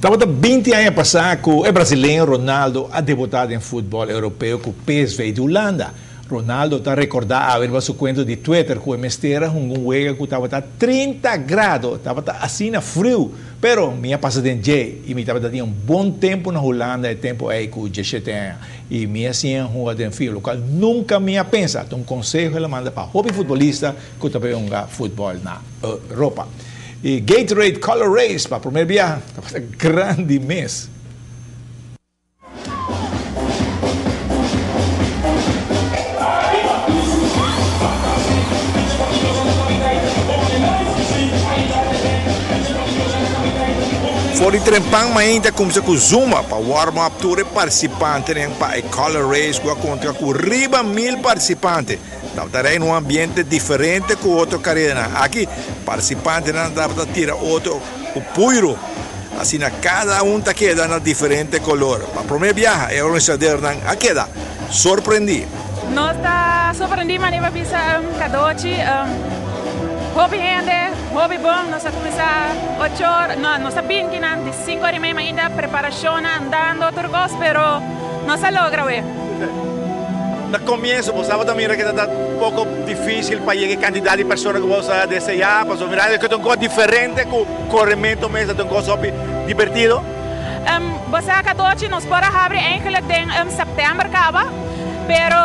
Tabata 20 aña pasá ku e brasileño Ronaldo a debutá den futbòl europeo ku PSV di Hulanda. Ronaldo ta rekordá awe riba su kuenta di Twitter ku e mester a hunga un wega ku tabata 30 grado, tabata asina friu, pero mi a pasa den dje i mi tabata tin un bon tempu na Hulanda e tempu ei ku 17 aña i mi a siña hunga den friu, lokual nunka mi a pensa. Ta un konseho el a manda pa hopi futbolista ku ta bay hunga futbòl na Europa. E Gatorade Color Race pa primer biaha tabata grandi mes. For di trempan mainta kumsa ku zumba pa warm up tur e partisipantenan pa e Color Race ku a kontra ku riba 1000 partisipante. Tabata reina un ambiente diferente ku otro karedanan. Aki partisipantenan tabata tira otro ku puiru. Asina kada un ta keda na diferente kolor. Pa promé biaha e organisadernan a keda sorprendí. Nos ta sorprendí manera pa bisa kadochi. Hopi hende, hopi bon. Nos a kuminsá ocho or, no, nos a bin kinan di sinku or i mei mainta, preparashonnan andando tur kos, pero nos a logra wee. Na comienzo bo tabata mira cu ta poco dificil pa yega e cantidad di persona cu bo a desea, pasobra mirando cu ta un cos diferente cu coremento mes, ta un cos hopi divertido. Bo sa Cadochi, nos por a habri eigenlijk den september caba, pero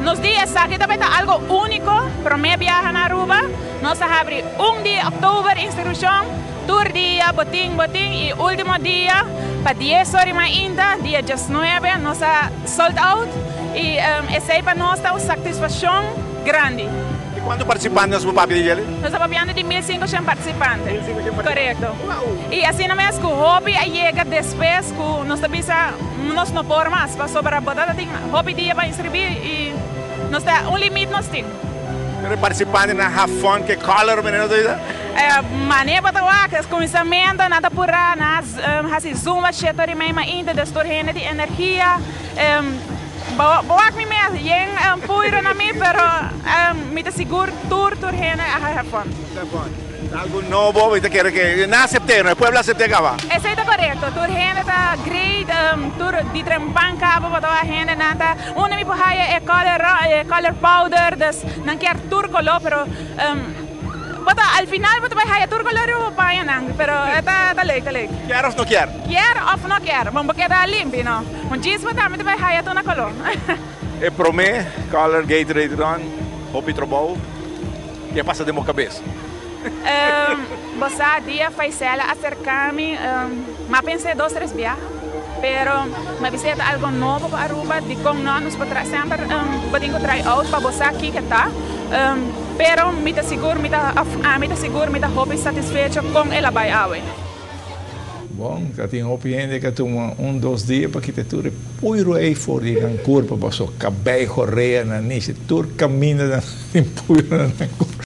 nos di esaki ta bay ta algo unico, prome biaha na Aruba, nos a habri un di october inscripcion. Tur dia bo tin bo tin y ultimo dia pa dies ora y mainta dia 19 nos a sold out y esey pa nos ta un satisfaccion grandi. Y cuanto participante nos por papia di djele? Nos ta papiando di 1500 participante. Corecto. Y asina mes cu hopi a yega despues cu nos ta bisa nos no por mas pasobra bo ta tin hopi dia pa inscribi y nos ta un limit nos tin. Pero e participantenan have fun ke color mene nos ta bisa? Mane bo ta wak es kuminsamentu nan ta purá nan a hasi zumba shete ora i mei mainta des tur hende tin energia. Bo wak mi mes yen puiro na mi pero mi ta sigur tur tur hende a have fun. Algu nobo mi ta kere ke nan asept'é no e pueblo asept'é kaba. Esei ta korekto tur hende ta great tur di trempan kaba bo ta wak hende nan ta unda mi por haya e color e color powder des nan kier tur koló pero. Bo ta al final bo ta bai haya tur color riba bo paña nan, pero e ta ta leuk, ta leuk. Kier of no kier? Kier of no kier, bon bo keda limpi no. Un djis bo tambe ta bai haya tur na color. E prome color Gatorade Run, hopi trabou, ke a pasa den bo kabes? Bo sa dia Faisel a acerca mi, m'a pens'e dos tres biaha, pero m'a bisa e ta algo nobo pa Aruba, dikon no nos por trae semper bo tin ku try out pa bo sa kiko ta. Pero mi ta sigur mi ta of ami ta sigur mi ta hopi satisfecho con el a bay awe. Bon, ta tin hopi hende ku a tuma un dos dia pa kita tur e puiru ei for di nan kurpa, pasobra kabei, horea, nanishi, tur kaminda nan tin puiru na nan kurpa.